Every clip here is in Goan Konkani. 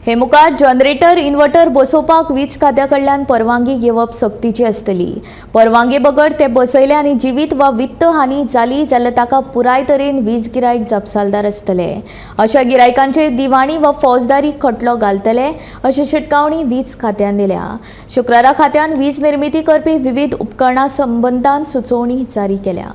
हे मुखार जनरेटर इन्व्हर्टर बसोवपाक वीज खात्या कडल्यान परवानगी घेवप सक्तीची आसतली. परवानगी बगर ते बसयले आनी जिवीत वा वित्त हानी जाली जाल्यार ताका पुराय तरेन वीज गिरायक जापसालदार आसतले. अशा गिरायकांचेर दिवाणी वा फौजदारी खटलो घालतले, अशी शिटकावणी वीज खात्यान दिल्या. शुक्रारा खात्यान वीज निर्मिती करपी विविध उपकरणां संबंदान सुचोवणी जारी केल्या.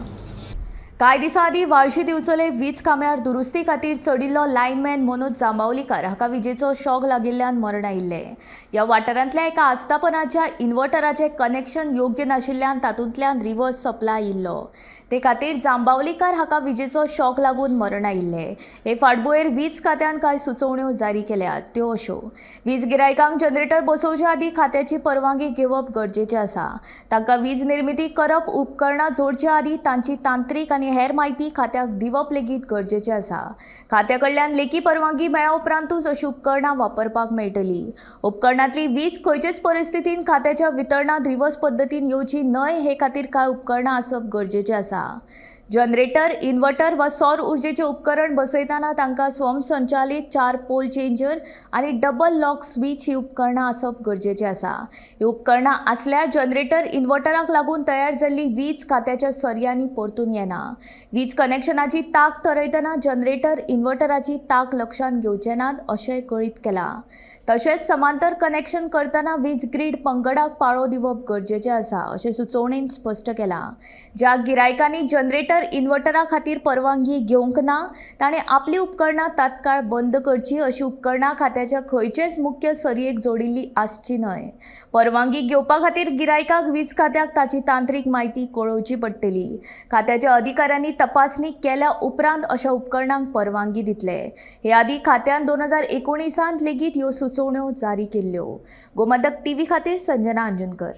कांय दिसां आदीं व्हाळशी दिवचले वीज खांब्यार दुरुस्ती खातीर चडिल्लो लायनमॅन मनोज जांबावलीकर हाका विजेचो शॉक लागिल्ल्यान मरण आयिल्लें. ह्या वाठारांतल्या एका आस्थापनाच्या इन्व्हर्टराचें कनेक्शन योग्य नाशिल्ल्यान तातूंतल्यान रिवर्स सप्लाय आयिल्लो. ते खातीर जांबावलीकर हाका विजेचो शॉक लागून मरण आयिल्लें. हे फाटभुंयेर वीज खात्यान कांय सुचोवण्यो जारी केल्यात, त्यो अश्यो: वीज गिरायकांक जनरेटर बसोवचे आदीं खात्याची परवानगी घेवप गरजेचें आसा. तांकां वीज निर्मिती करप उपकरणां जोडचे आदीं तांची तांत्रीक आनी हेर म्हायती खात्याक दिवप लेगीत गरजेचें आसा. खात्या कडल्यान लेखी परवानगी मेळ्ळ्या उपरांतूच अशीं उपकरणां वापरपाक मेळटली. उपकरणांतली वीज खंयचेच परिस्थितीन खात्याच्या वितरणांत रिवर्स पद्दतीन येवची न्हय हे खातीर कांय उपकरणां आसप गरजेचें आसा. जनरेटर, इन्व्हर्टर वा सौर उर्जेचें उपकरण बसयतना तांकां स्वयंसंचालीत चार पोल चेंजर आनी डबल लॉक स्विच ही उपकरणां आसप गरजेचें आसा. ही उपकरणां आसल्यार जनरेटर, इन्व्हर्टराक लागून तयार जाल्ली वीज खात्याच्या सरयांनी परतून येना. वीज कनेक्शनाची तांक थरयतना जनरेटर, इन्व्हर्टराची तांक लक्षांत घेवचे नात, अशेंय कळीत केलां. तशेंच समांतर कनेक्शन करतना वीज ग्रीड पंगडाक पाळो दिवप गरजेचें आसा, अशें सुचोवणेन स्पश्ट केलां. ज्या गिरायकांनी जनरेटर, इन्व्हर्टरा खातीर परवानगी घेवंक ना, ताणें आपलीं उपकरणां तात्काळ बंद करची. अशीं उपकरणां खात्याच्या खंयचेच मुख्य सरयेक जोडिल्लीं आसची न्हय. परवानगी घेवपा खातीर गिरायकाक वीज खात्याक ताची तांत्रीक म्हायती कळोवची पडटली. खात्याच्या अधिकाऱ्यांनी तपासणी केल्या उपरांत अशा उपकरणांक परवानगी दितले. हे आदीं खात्यान 2019त लेगीत ह्यो सुचोवण्यो जारी केल्ल्यो. गोमंतक टीव्ही खातीर संजना अंजनकर.